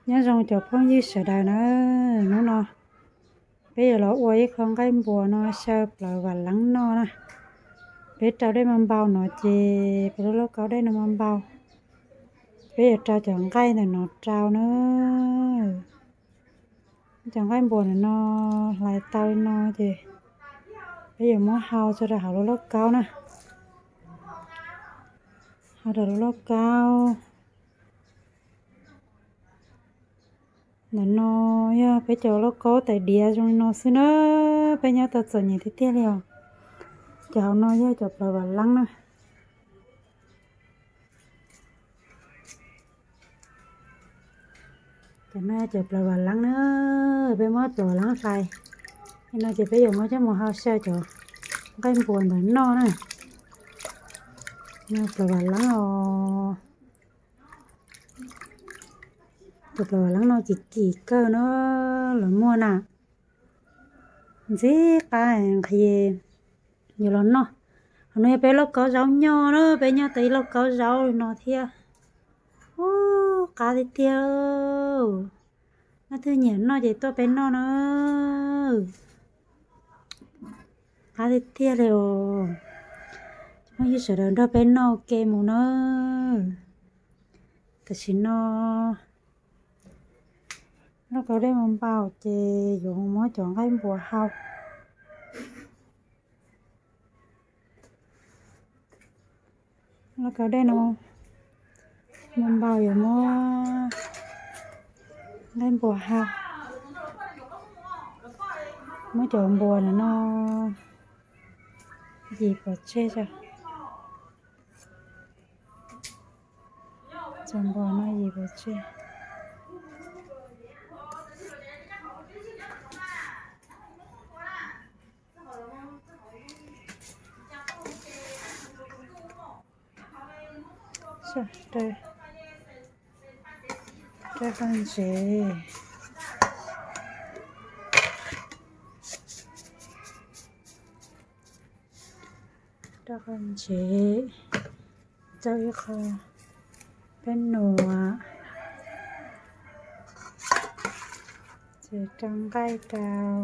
Nyob zoo cov phooj ywg sawv daws na, hnub no peb yuav los ua ib qho nqaij npuas no xyaw plaws vam leeb noj na. Peb rau dej npau npau no ces peb lub lauj kaub dej no npau npau, peb yuav rau cov nqaij ntawm no rau na. Cov nqaij npuas ntawm no hlais tau li no ces peb yuav muab hau tso rau hauv lub lauj kaub na. Hau rau lub lauj kaub. Ntawm no yog peb cov lauj kaub tais diav zoo li no xwb na, peb nyob tau txom nyem tiag tiag li os. Cov hauv no yog cov plaws vam leeb na. Cov no cov plaws vam leeb na, peb muab plaws vam leeb hlais. Li no ces peb yuav muab coj mus hau xyaw cov nqaij npuas ntawm noj na. No plaws vam leeb os. Tus plaws vam leeb no kim kim kawg na, lawv muag na. Ntxim qab nqhis yuav los noj. Hauv no yog peb lauj kaub zaub nyoj na, peb nyob tau ib lauj kaub zaub li no thiab. Ub, qab tiag tiag. Leej twg nyiam noj ces tuaj peb noj na. Qab tiag tiag li os. Cov phooj ywg sawv daws nrog peb noj ua ke mus na. Tam sim no lauj kaub dej npau npau ces yuav muab cov nqaij npuas hau. Lauj kaub dej no npau npau yuav muab nqaij npuas hau. Muab cov npuas ntawm no yim pov tseg tso. Cov npuas no yim pov tseg. Rau qhov ntsev. Rau qhov ntsev, rau ib qho peb nuam, ces rau nqaij rau.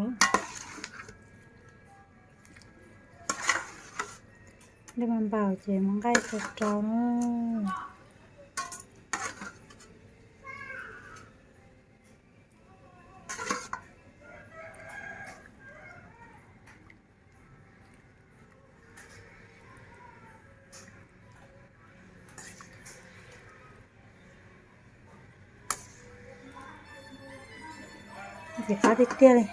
Dej npau npau ces muab nqaij rau rau na. Ntxim qab tiag tiag li.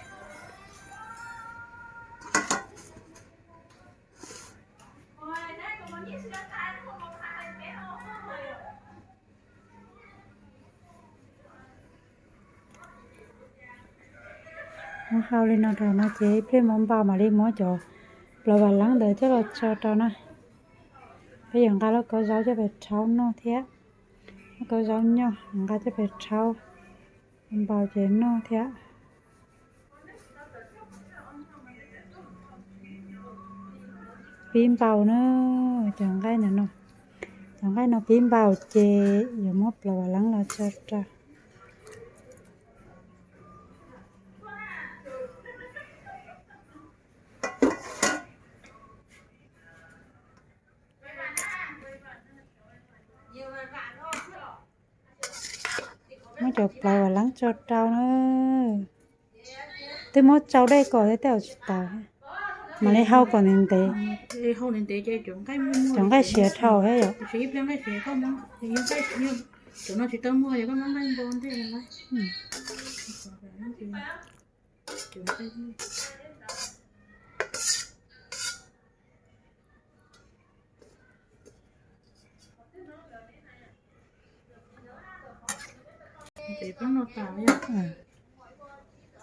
Muab hau li no rau no ces ib pliag npau npau mam li muab cov plaub vam leeb ntawd coj los tso rau na. Peb yuav nqa lauj kaub zaub coj pem rhaub noj thiab. Lauj kaub zaub nyoj nqa coj pem rhaub npau ces noj thiab. Pib npau na, cov nqaij ntawm no, cov nqaij no pib npau ces yuav muab plaub vam leeb los tso rau. Muab cov plaub vam leeb tso rau na. Twb muab tsau dej kom thiab tej zaum tsis tau. Mam li hau kom ntev ntev. Cov nqaij siav dhau thiab yom.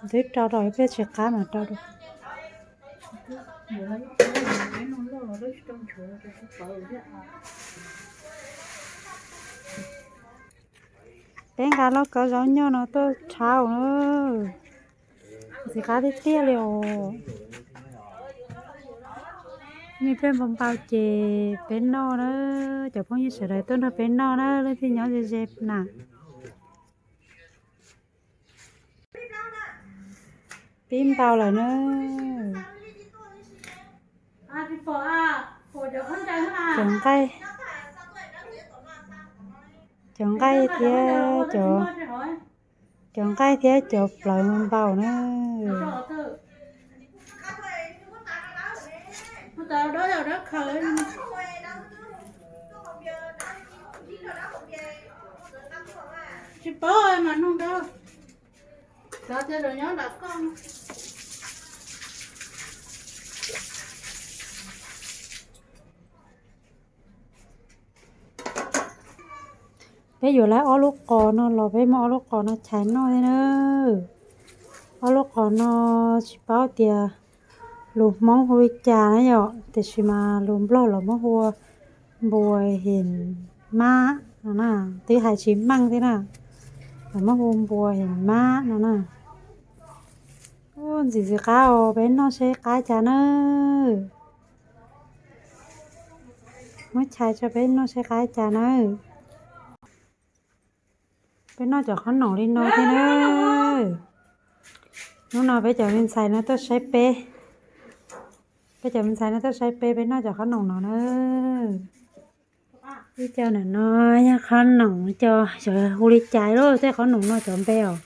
Twb rau rau ib pliag tsis qab mas rau rau. Peb nqa lauj kaub zaub nyoj no tuaj rhaub na. Ntxim qab tiag tiag li os. Ib pliag npau npau ces peb noj na. Cov phooj ywg sawv daws tuaj nrog peb noj na, leej twg nyob ze ze na. Pib npau lawm na. Cov nqaij, cov nqaij thiab cov, cov nqaij thiab cov plawv npau na. Tsis paub mas nug rau. Peb yuav lawv ob lub qos no los peb muab ob lub qos no chais noj thiab na. Ob lub qos no tsis paub tias lus Hmoob hu li cas na yom, tiam sis mas lus Nplog los muab hu ua npua hem mab no na, twb hais tsis meej thiab na, los muab hu npua hem mab no na. Ntxim ntxim qab os, peb noj seb qab cas na. Muab chais tso peb noj seb qab cas na. Peb noj cov qhob noom li no thiab na. Hnub no peb cov me ntxhais no tuaj saib peb, peb cov me ntxhais no tuaj saib peb, peb noj cov qhob noom no na. Ib co ntawm no yog qhob noom, cov hu li cas lawm, tej qhob noom no cov npe os,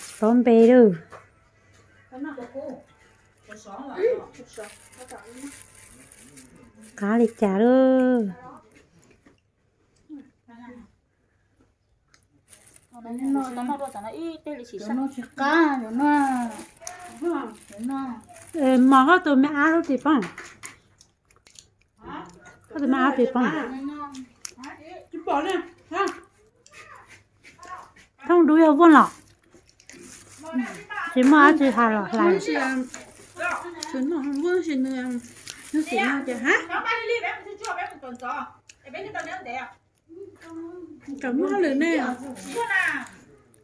tsis paub npe lawm. Qab li cas lawm. Mos koj tus me ab lub ris poob, koj tus me ab ris poob. Thooj dub yog Vuaj los? Tsis muaj dab tsi hais los hlais. Tsis muaj hauj lwm ne,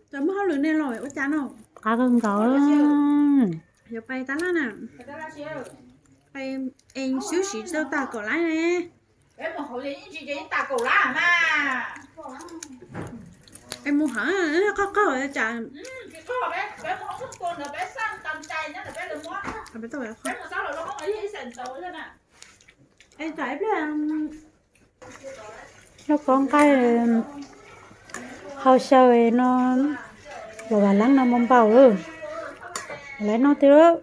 tsis muaj hauj lwm ne los ua cas no. Qab kawg nkaus. Yuav pais tab laj na, pais ees xwb siv tau tag kaum lab ne. Es mus hawm qoj qoj tsam. Lub pob nqaij hau xyaw no, los vam leeb no npau npau lawm, lawv noj twg lawm.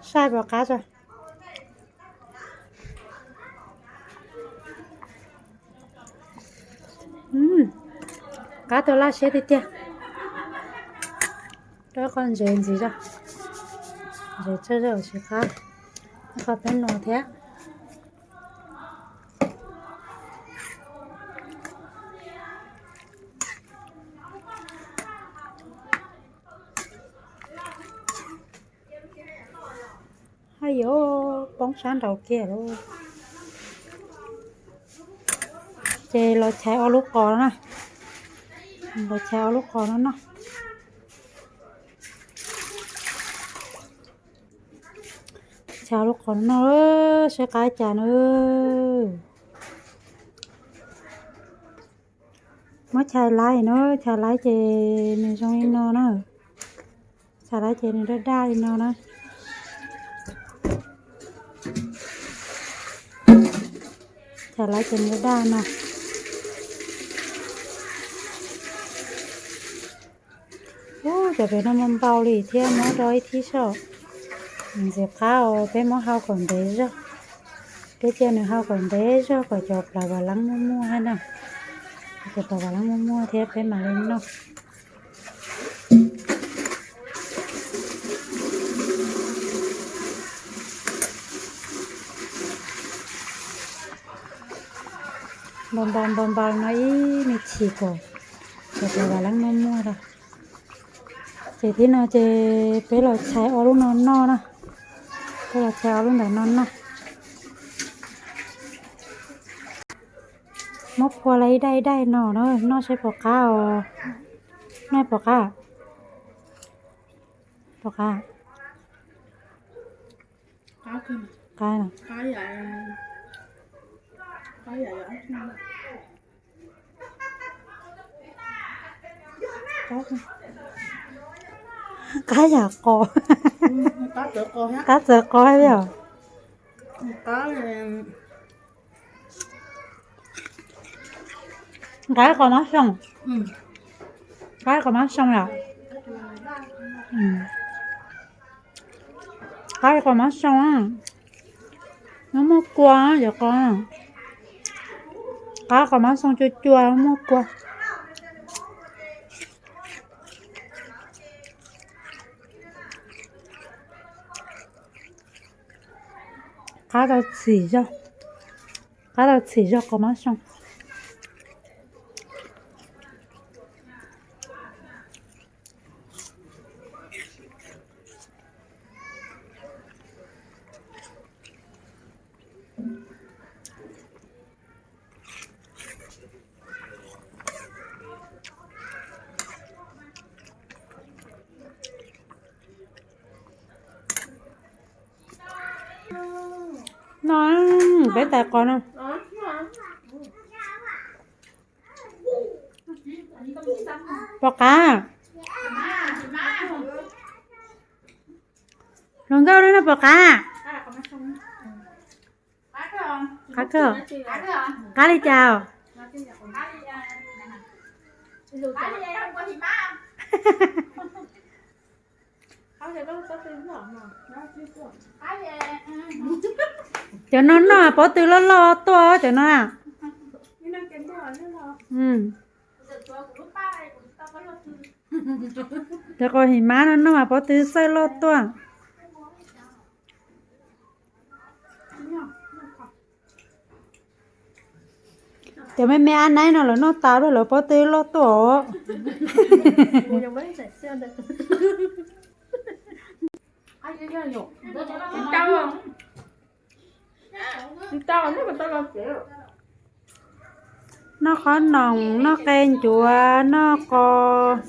Saib puas qab tso. Qab tau laj siab tiag tiag. Rau qhov ntsev ntxiv zog, ntsev tsawg zog tsis qab, qhov peb no thiab. Haj yam poob sab nraud kiag lauj. Ces los chais ob lub qos na, los chais ob lub qos no noj. Chais ob lub qos no noj seb qab cas na. Muab chais laib no, chais laib ces nws zoo li no na. Chais laib ces nws daj daj li no na. Chais laib ces nws daj daj no. Ub, cov pem no muaj npau li thiab, muab do ib thib soj. Ntxim qab os, peb muab hau kom ntev zog. Peb cia nws hau kom ntev zog kom cov plawv vam leeb muaj muaj thiab na. Cov plawv vam leeb muaj muaj thiab peb mam li noj. Npau npau npau npau no ib me chim kom cov plawv vam leeb muaj muaj rau. Ces thib no ces peb los chais ob lub no noj na. Peb los chais ob lub ntawm no noj. Muab phua la ib daim ib daim no na, noj seb puas qab os. Noj puas qab? Puas qab? Qab no. Qab. Qab yam, qab yam. Qab yam. Qab yam qos, qab txawv qos li os. Nqa qos mab xoo, nqa qos mab xoo yom. Nqa qos mab xoo, no muaj kua cov qos, nqa qos mab xoo cua cua muaj kua. Qab tau txhim zog, qab tau txhim zog qos mab xoo. No, peb tais qos no. Pom qab, hluas nkauj no pom qab. Qab kawg, qab li cas? Cov no noj pob tw loj loj tuaj cov no na. Cov qos him mab no noj mas pob tw xawj loj tuaj. Cov me me ab naib no lawv noj tas lawm pob tw loj tuaj os. Noj qhob noom, noj qe ncuav, noj qos.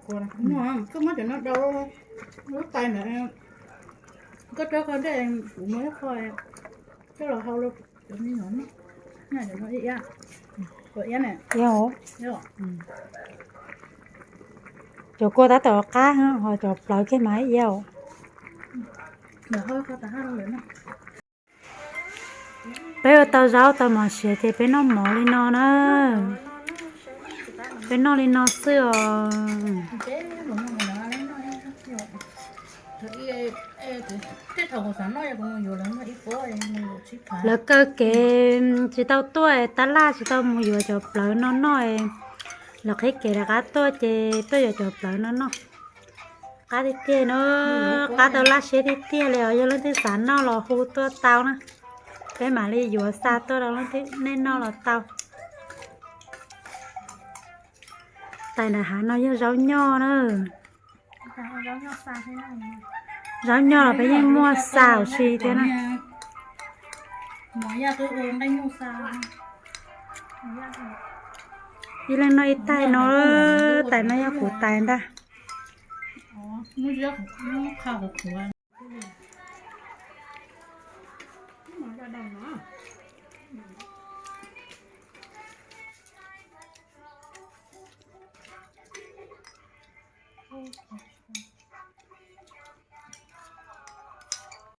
Koj muab cov no rau lub tais ntawd, koj rau qhov ntej, kuv muab ib qho coj los hau rau cov me nyuam noj. Cov kua tab tom qab, ho cov plawv kiag mas iab. Peb ua tau zaub tau mov siav ces peb noj mov li no na. Peb noj li no xwb os. Lawv kaw kev tsis tau tuaj, tab laj tsis tau mus yuav cov plawv no noj. Lawv qhib kev rov qab tuaj ces tuaj yuav cov plawv no noj. Qab tiag tiag no, qab tau laj siab tiag tiag li os. Yog leej twg xav noj los hu tuaj tau na, peb mam li yuav xa tuaj rau leej twg nej noj los tau. Tais nram hav no yog zaub nyoj na. Zaub nyoj los peb yeej muaj xa huv si thiab na. Ib leeg noj ib tais no, tais no yog kuv tais ntag.